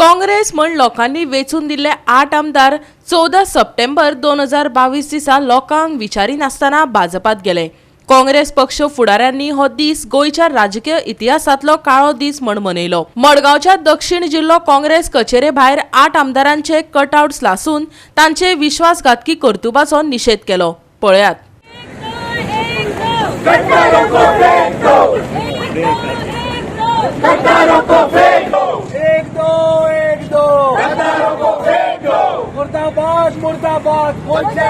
काँग्रेस म्हण लोकांनी वेंचून दिल्ले 8 आमदार 14 सप्टेंबर 2022 दिसा लोकांक विचारिनासतना भाजपात गेले. काँग्रेस पक्ष फुडाऱ्यांनी हो दीस गोंयच्या राजकीय इतिहासांतलो काळो दीस म्हण मनयलो. मडगांवच्या दक्षिण जिल्लो काँग्रेस कचेरे भायर 8 आमदारांचे कटआउट्स लासून तांचे विश्वासघातकी कर्तुबाचो निशेध केलो. पळयात. गद्दारों को फेंक दो, गद्दारों को फेंक दो. एक दो, एक दो. गद्दारों को फेंक दो. मुर्दाबाद, मुर्दाबाद. गोयचे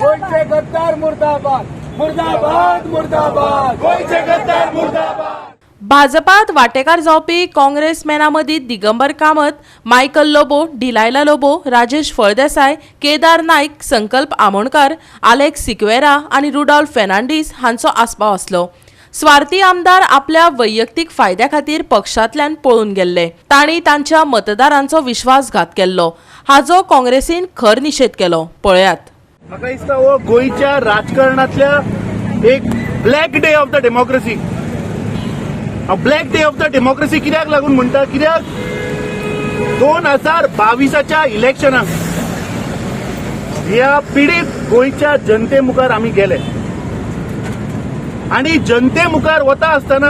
गोयचे गद्दार मुर्दाबाद, मुर्दाबाद, मुर्दाबाद. गोयचे गद्दार मुर्दाबाद. भाजपात वाटेकार जावपी काँग्रेसमॅना मदीं दिगंबर कामत, मायकल लोबो, डिलायला लोबो, राजेश फळदेसाय, केदार नायक, संकल्प आमोणकार, आलेक्स सिक्वेरा आनी रुडॉल्फ फेर्नांडीस हांचो आस्पाव आसलो. स्वार्थी आमदार आपल्या वैयक्तीक फायद्या खातीर पक्षांतल्यान पळून गेल्ले. तांणी तांच्या मतदारांचो विश्वासघात केल्लो. हाचो काँग्रेसीन खर निशेध केलो. पळयात. म्हाका दिसता हो गोंयच्या राजकारणातल्या एक black day of the democracy. Black day of the democracy कित्याक लागून म्हणटा? कित्याक 2022च्या इलेक्शनाक ह्या पिडीत गोंयच्या जनते मुखार आमी गेले आनी जनते मुखार वता आसतना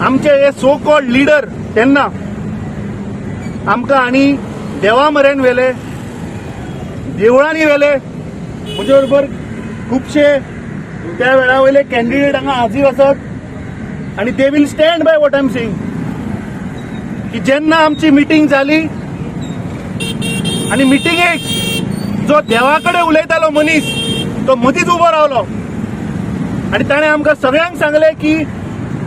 आमचे हे सो कॉल्ड लिडर तेन्ना आमकां आनी देवा म्हऱ्यान व्हेले, देवळांनी व्हेले. म्हजे बरोबर खुबशे त्या वेळा वयले कॅन्डिडेट हांगा हाजीर आसात आनी they will stand by what I am saying की जेन्ना आमची मिटींग जाली आनी मिटिंगेक जो देवा कडेन उलयतालो मनीस तो मदींच उबो रावलो आनी ताणें आमकां सगळ्यांक सांगलें की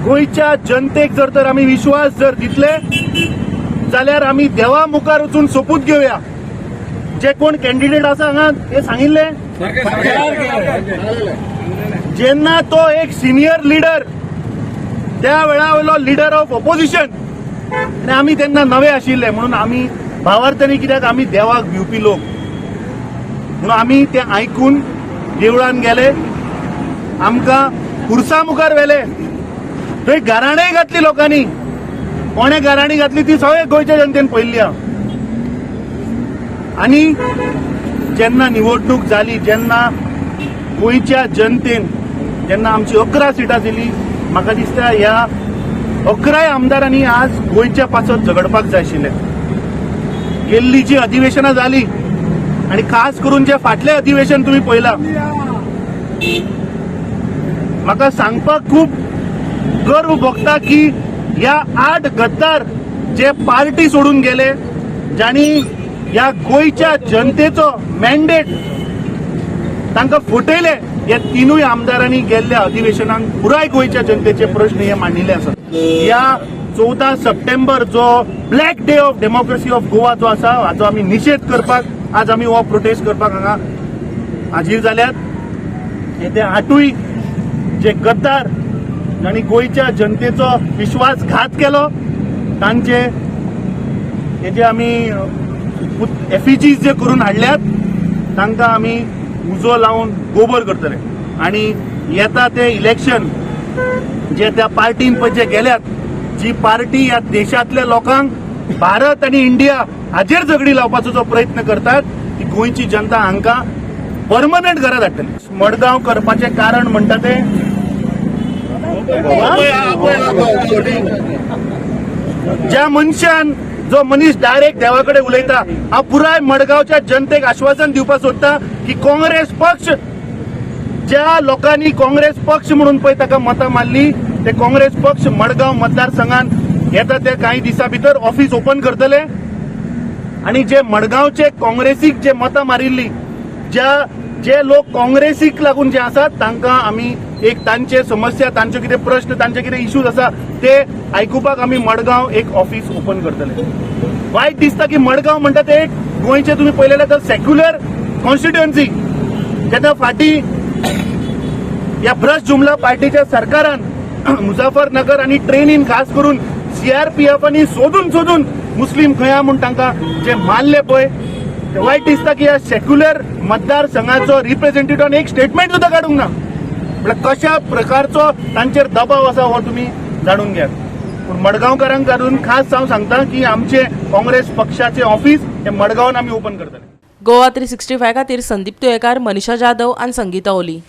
गोंयच्या जनतेक जर तर आमी विश्वास जर दितले जाल्यार आमी देवा मुखार वचून सोपूत घेवया. जे कोण कॅन्डिडेट आसा हांगा, हे सांगिल्लें. जेन्ना तो एक सिनियर लिडर, त्या वेळा वयलो लिडर ऑफ ऑपोजिशन आनी आमी तेन्ना नवे आशिल्ले, म्हणून आमी भावार्थांनी, कित्याक आमी देवाक भिवपी लोक म्हणून आमी ते आयकून देवळान गेले. आमकां खुर्सा मुखार व्हेले, थंय गाराणेय घातली लोकांनी. कोणे गाराणी घातली ती सगळे गोंयच्या जनतेन पळयल्ली आहा. आनी जेन्ना निवडणूक जाली, जेन्ना गोंयच्या जनतेन जेन्ना आमची 11 सिटां दिली, म्हाका दिसता ह्या 11 आमदारांनी आज गोंयच्या पासत झगडपाक जाय आशिल्लें. गेल्ली जी अधिवेशनां जाली आनी खास करून जे फाटलें अधिवेशन तुमी पळयलां, म्हाका सांगपाक खूब गर्व भोगता की ह्या 8 गद्दार जे पार्टी सोडून गेले, जांणी ह्या गोंयच्या जनतेचो मॅन्डेट तांकां फटयले, ह्या तिनूय आमदारांनी गेल्ल्या अधिवेशनाक पुराय गोंयच्या जनतेचे प्रश्न हे मांडिल्ले आसात. ह्या 14 सप्टेंबर जो black day of democracy of Goa जो आसा, हाचो आमी निशेध करपाक आज आमी हो प्रोटेस्ट करपाक हांगा हाजीर जाल्यात. हे ते आठूय जे गद्दार जांणी गोंयच्या जनतेचो विश्वासघात केलो, तांचे हे जे आमी एफिजीज जे करून हाडल्यात, तांकां आमी उजो लावन गोबर करतले. आनी येता ते इलेक्शन जे त्या पार्टीन पळय जे गेल्यात, जी पार्टी ह्या देशांतल्या लोकांक भारत आनी इंडिया हाजेर झगडी लावपाचो जो प्रयत्न करतात, ती गोंयची जनता हांकां परमनंट घरा धाडटली. मडगांव करपाचें कारण म्हणटा ते ज्या मनशान, जो मनीस डायरेक्ट देवा कडेन उलयता, हांव पुराय मडगांवच्या जनतेक आश्वासन दिवपाक सोदता की काँग्रेस पक्ष, ज्या लोकांनी काँग्रेस पक्ष म्हणून पळय ताका मतां मारली, ते काँग्रेस पक्ष मडगांव मतदारसंघात येता ते कांय दिसां भितर ऑफिस ओपन करतले. आणि जे मडगांवचे काँग्रेसीक जे मतां मारिल्ली, ज्या जे लोक काँग्रेसीक लागून जे आसात, तांकां आमी एक तांचे समस्या, तांचे कितें प्रश्न, तांचे कितें इश्यूज आसा ते आयकुपाक आमी मडगांव एक ऑफिस ओपन करतले. वायट दिसता की मडगांव म्हणटा ते एक गोंयचे तुमी पळयलें तर सेक्युलर कॉन्स्टिट्युएन्सी, जेन्ना फाटीं ह्या भ्रश्ट जुमला पार्टीच्या सरकारान मुझफ्फरनगर आनी ट्रेनीन खास करून सीआरपीएफांनी सोदून सोदून मुस्लीम खंय आहा म्हूण तांकां जे मारले पळय, ते वायट दिसता की ह्या सेक्युलर मतदारसंघाचो रिप्रेझेंटेटिव्हान एक स्टेटमेंट सुद्दां काडूंक ना. म्हळ्यार कशा प्रकारचो तांचेर दबाव आसा हो तुमी जाणून घेयात. पूण मडगांवकारांक काडून खास हांव सांगता की आमचे काँग्रेस पक्षाचे ऑफिस हे मडगांवान आमी ओपन करतले. गोवा 365 खातीर संदीप तुयेकार, मनीषा जाधव आनी संगीता ओली.